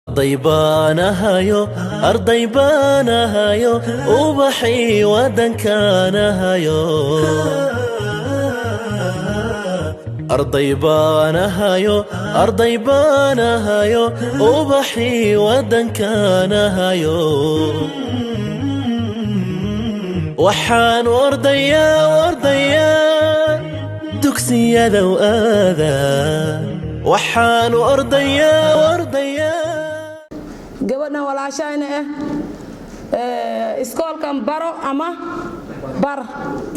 Arday baan ahayo, arday baan ahayo, ubaxii wadankaan ahayo. Arday baan ahayo, arday baan ahayo, ubaxii wadankaan ahayo. Waxaan ordayaa, ordayaa, dugsiyadow aadaa. Waxaan ordayaa, ordayaa. Gabadhan walaashayna ah, iskoolkan baro ama bar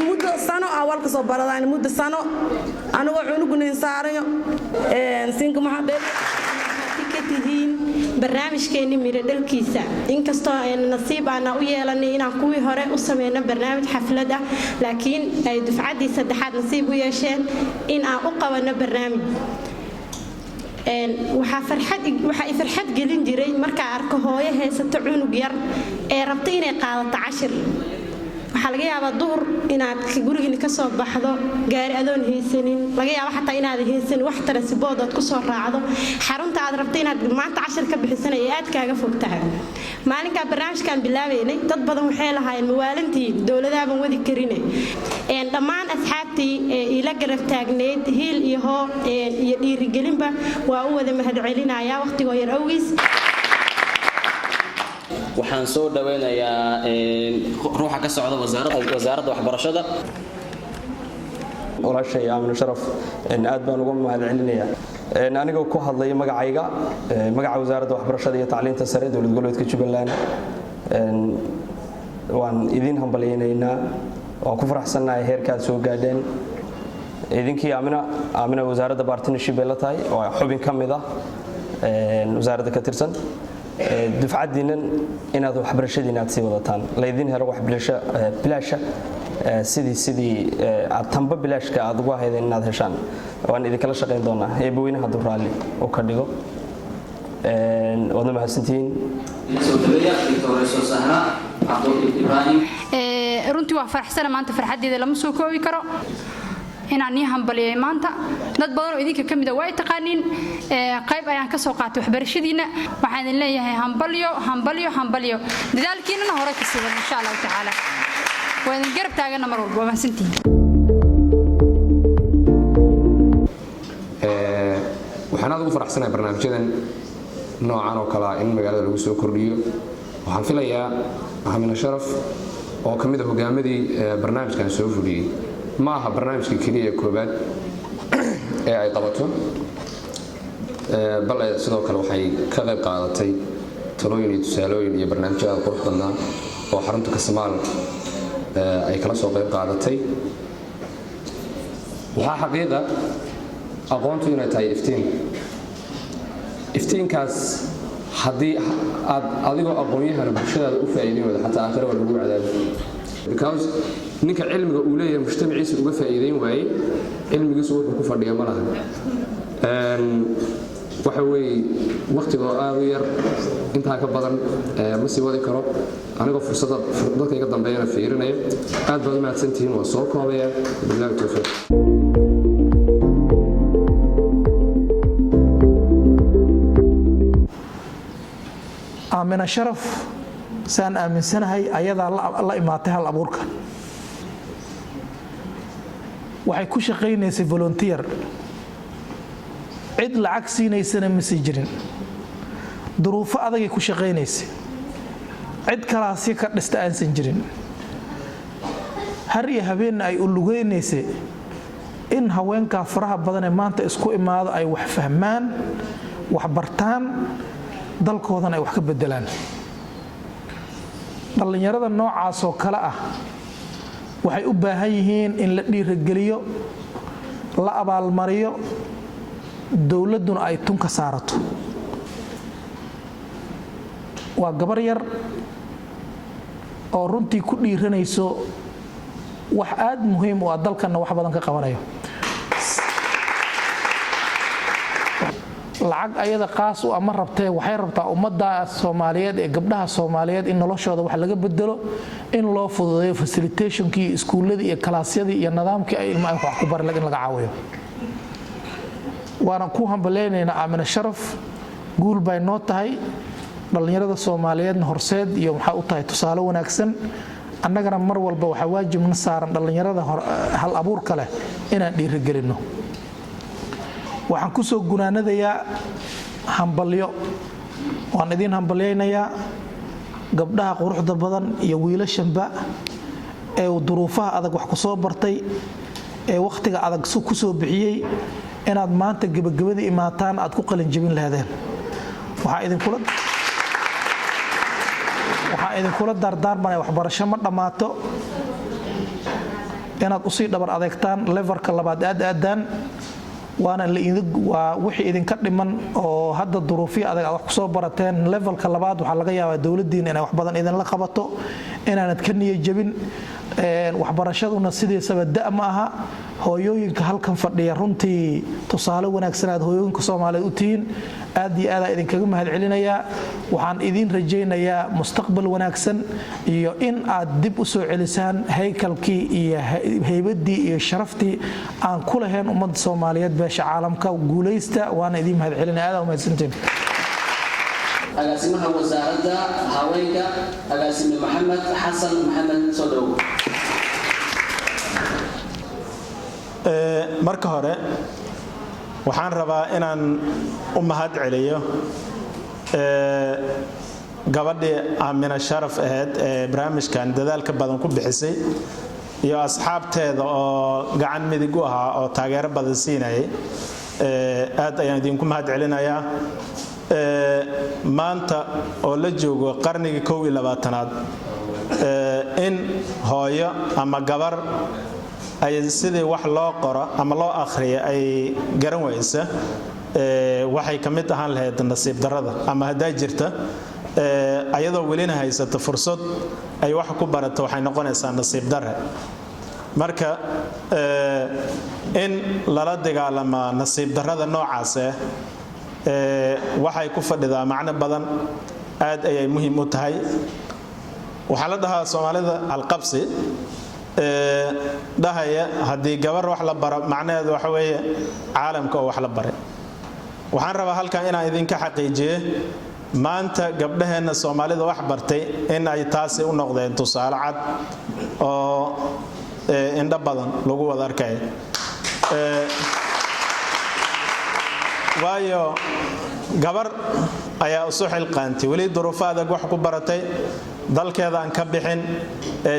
muddo sano ah walka soo baradaan, muddo sano anigoo cunugunayn saarayo sinka maxaa Ka tihiin barnaamijkeenni miro dhalkiisa, inkastoo ayna nasiib aana u yeelanay inaan kuwii hore u sameyno barnaamij xaflad ah, laakiin ay dufcaddii saddexaad nasiib u yeesheen in aan u qabanno barnaamij. Waxaa i farxad gelin jiray markaa arko hooyo haysato cunug yar ee rabta inay qaadato cashir. Waxaa laga yaabaa duhur inaad gurigiina ka soo baxdo, gaari adoon haysanin, laga yaaba xataa inaadan haysanin wax transport aad ku soo raacdo xarunta aad rabto inaad maanta cashir ka bixisanay ee aad kaaga fog tahay. Maalinkaa barnaamijkaan bilaabaynay, dad badan waxay lahaayeen: "Mawaalantii dowladaaban wadi karine." Dhammaan asxaabtii ee iila garab taagneyd hiil iyo hoo iyo dhiirigelinba waa u wada mahadcelinayaa wakhtigoo yar awgiis. Waxaan soo dhaweynayaa ruuxa ka socda wasaaradda waxbarashada. Walaashay Aamino Sharaf aad baan uga mahad celinayaa. Anigoo ku hadlaya magacayga, magaca Wasaaradda Waxbarashada iyo Tacliinta Sare Dowlad Goboleedka Jubbaland, waan idiin hambalyaynaynaa. Waan ku faraxsannahay heerka aad soo gaadheen idinkii Aamina. Aamina wasaaradda partnership bay la tahay, waa xubin ka mid ah wasaaradda ka tirsan. Dufcaddiinnan inaad waxbarashadiina aad sii wadataan, laydin helo waxbarasho bilaasha, sidii aad tanba bilaashka aad ugu haydeen inaad heshaan waan idinkala shaqayn doonaa, Eebbaweyne hadduu raalli uu ka dhigo. Waadna mahadsantihiin. Soo dhaweeya Doctor Sahra Cabdul Ibraahim. Runtii waa faraxsana maanta, farxaddeeda lama soo koobi karo inaan nii hambaliyay maanta. Dad badan oo idinka ka mida waa ay taqaaniin, qayb ayaan ka soo qaatay waxbarashadiinna. Waxaan idin leeyahay hambalyo, hambalyo, hambalyo. Dadaalkiinana hore ka sii wada, insha Allahu tacaala. Waa idin garab taagana mar walba. Waa mahadsantihiin. Waxaan aad ugu faraxsanahay barnaamijyadan noocan oo kale ah in magaalada lagu soo kordhiyo. Waxaan filayaa Amina Sharaf oo ka mid a hogaamadii barnaamijkan soo fuliyey, ma aha barnaamijka keliya koobaad ee ay qabato, bal sidoo kale waxay ka qayb qaadatay talooyin iyo tusaalooyin iyo barnaamijyo aad qurux badnaa oo xarunta Kasamaal ay kala soo qayb qaadatay. Waxaa xaqiiqa aqoontu inay tahay iftiin. Iftiinkaas haddii aad adigoo aqoon-yahana bulshadaada u faa'iideyn weydo, xataa aakhira waa lagu cadaabi, because ninka cilmiga uu leeyahay mujtamaciisa uga faa'iideyn waayey, cilmigiisu wuxuu ku fadhiya ma laha. Waxa weeye wakhtigoo aad u yar, intaa ka badan ma sii wadi karo anigoo fursadda dadka iga dambeeyana fiirinaya. Aad baad u mahadsantihiin, waa soo koobaya. Billahi towfiiq. Aamina Sharaf, saan aaminsanahay, ayadaa la imaatay hal abuurka. Waxay ku shaqaynaysay volunteer, cid lacag siinaysana ma sii jirin. Duruufo adagay ku shaqaynaysay, cid kalaasyo ka dhista aansan jirin. Har iyo habeenna ay u lugeynaysay in haweenkaa faraha badan ee maanta isku imaado ay wax fahmaan, wax bartaan, dalkoodana ay wax ka bedelaan. Dhallinyarada noocaasoo kale ah waxay u baahan yihiin in la dhiirageliyo, la abaalmariyo, dowladduna ay tunka saarato. Waa gabar yar oo runtii ku dhiiranayso wax aad muhiim u ah, dalkanna wax badan ka qabanayo. Lacag ayada qaas u ama rabtee, waxay rabtaa ummadda Soomaaliyeed ee gabdhaha Soomaaliyeed in noloshooda wax laga bedelo, in loo fududeeyo facilitationkii iyo iskuulladii iyo kalaasyadii iyo nidaamkii ay ilmaha wax ku bari in laga caawiyo. Waana ku hambaleynaynaa Aamina Sharaf, guul bay noo tahay. Dhallinyarada Soomaaliyeedna horseed iyo waxaa u tahay tusaale wanaagsan. Annagana mar walba waxaa waajibna saaran dhallinyarada hal abuurka leh inaan dhiirigelinno. Waxaan kusoo gunaanadayaa hambalyo. Waan idiin hambalyaynayaa, gabdhaha quruxda badan iyo wiilashanba ee duruufaha adag wax ku soo bartay, ee wakhtiga adag ku soo bixiyey inaad maanta gebagabada imaataan aad ku qalinjabin lahdeen. Waxaa idinkula dardaarmanaya, waxbarasho ma dhammaato, inaad usii dhabar adeegtaan, levelka labaad aad aadaan. Waana waa wixii idinka dhiman oo hadda duruufyo adag aad wax kusoo barateen, levelka labaad waxaa laga yaabaa dowladdiina inay wax badan idinla qabato, inaanad ka niya jabin. Waxbarashaduna sidiisaba da' ma aha. Hooyooyinka halkan fadhiya runtii tusaale wanaagsan aad hooyooyinka Soomaaliyeed u tihiin. Aad iyo aad idinkaga mahadcelinayaa. Waxaan idiin rajaynayaa mustaqbal wanaagsan iyo in aad dib u soo celisaan haykalkii iyo haybaddii iyo sharaftii aan ku lahayn ummadda Soomaaliyeed beesha caalamka. Guulaysta, waana idiin mahadcelinaya. Aad umahadsantiin. Agaasimaha Wasaaradda Haweenka, Agaasime Maxamed Xasan Maxamed, soo dhowow. Marka hore waxaan rabaa inaan u mahad celiyo gabadhii Aamina Sharaf ahayd ee barnaamijkan dadaalka badan ku bixisay iyo asxaabteeda oo gacan midig u ahaa oo taageero badan siinayay. Aad ayaan idinku mahad celinayaa. Maanta oo la joogo qarnigii 21aad, in hooyo ama gabar ay sidii wax loo qoro ama loo akhriyo ay garan waysa, waxay ka mid ahaan lahayd nasiib darrada, ama haddaa jirta ayadoo welina haysato fursad ay wax ku barato, waxay noqonaysaa nasiib darre. Marka in lala dagaalamaa nasiib darrada noocaas ah waxay ku fadhidaa macno badan, aad ayay muhiim u tahay. Waxaa la dhahaa Soomaalida halqabsi dhahaya, haddii gabar wax la baro, macnaheedu waxa weeye caalamka oo wax la baray. Waxaan rabaa halkan inaan idinka xaqiijiye, maanta gabdhaheenna Soomaalida wax bartay in ay taasi u noqdeen tusaale cad oo indho badan lagu wada arkaya. Waayo, gabar ayaa isu xilqaantay, weli duruufo adag wax ku baratay, dalkeeda aan ka bixin,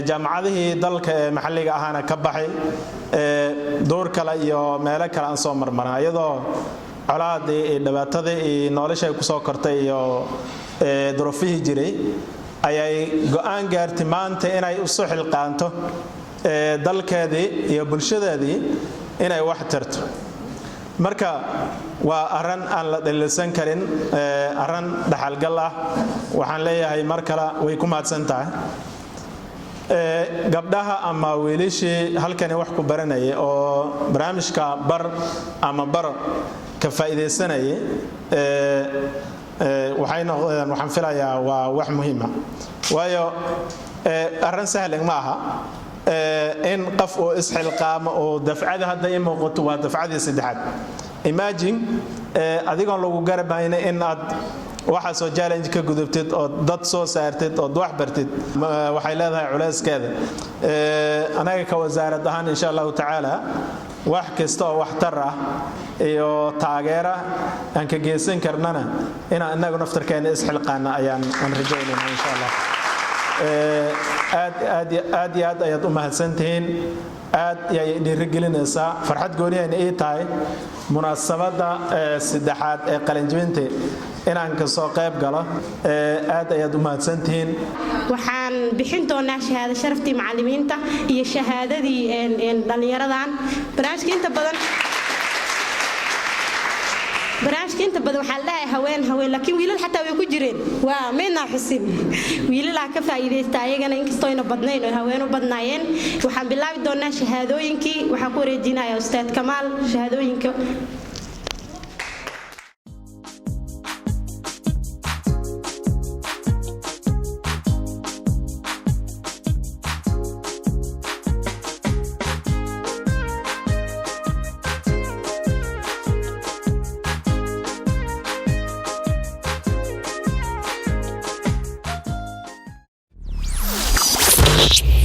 jaamacadihii dalka ee maxalliga ahaana ka baxay, duur kale iyo meelo kale aan soo marmaran, iyadoo colaadii iyo dhibaatadii iyo nolosha ay kusoo kortay iyo duruufihii jiray, ayay go'aan gaartay maanta inay isu xilqaanto dalkeedii iyo bulshadeedii inay wax tarto. Marka waa arran aan la dhaliilsan karin, arran dhaxalgal ah. Waxaan leeyahay mar kale way ku mahadsan tahay. Gabdhaha ama wiilishii halkani wax ku baranayay oo barnaamijka bar ama baro ka faa'iidaysanayay, waxay noqdeen, waxaan filayaa waa wax muhiima, waayo arrin sahlan ma aha in qof uu isxilqaamo oo dafcada hadda ii muuqato waa dafcadii saddexaad. Imagine adigoon lagu garabayna in aad waxaasoo challenge ka gudubtid oo dad soo saartid ood wax bartid, waxay leedahay culeyskeeda. Anaga ka wasaarad ahaan, insha Allahu tacaala, wax kasta oo waxtar ah iyo taageera aan ka geysan karnana, inaan inagu naftarkeena isxilqaana ayaan aan rajaynayna, insha Allah. Aad aad aad iyo aad ayaad u mahadsantihiin. Aad ayay dhiirigelinaysaa, farxad gooniyayna ii tahay munaasabadda saddexaad ee qalinjibinta inaan kasoo qayb galo. Aad ayaad u mahadsantihiin. Waxaan bixin doonaa shahaado sharaftii macalimiinta iyo shahaadadii dhallinyaradan. Barnaamijka inta badan waxaa la dhahay haween, haween, laakiin wiilal xataa way ku jireen. Waa maynaa xusin wiilalaa ka faa'iidaysta ayagana, inkastoo ayna badnayn oo haween u badnaayeen. Waxaan bilaabi doonaa shahaadooyinkii. Waxaan ku wareejinayaa Ustaad Kamaal shahaadooyinka. Thank you.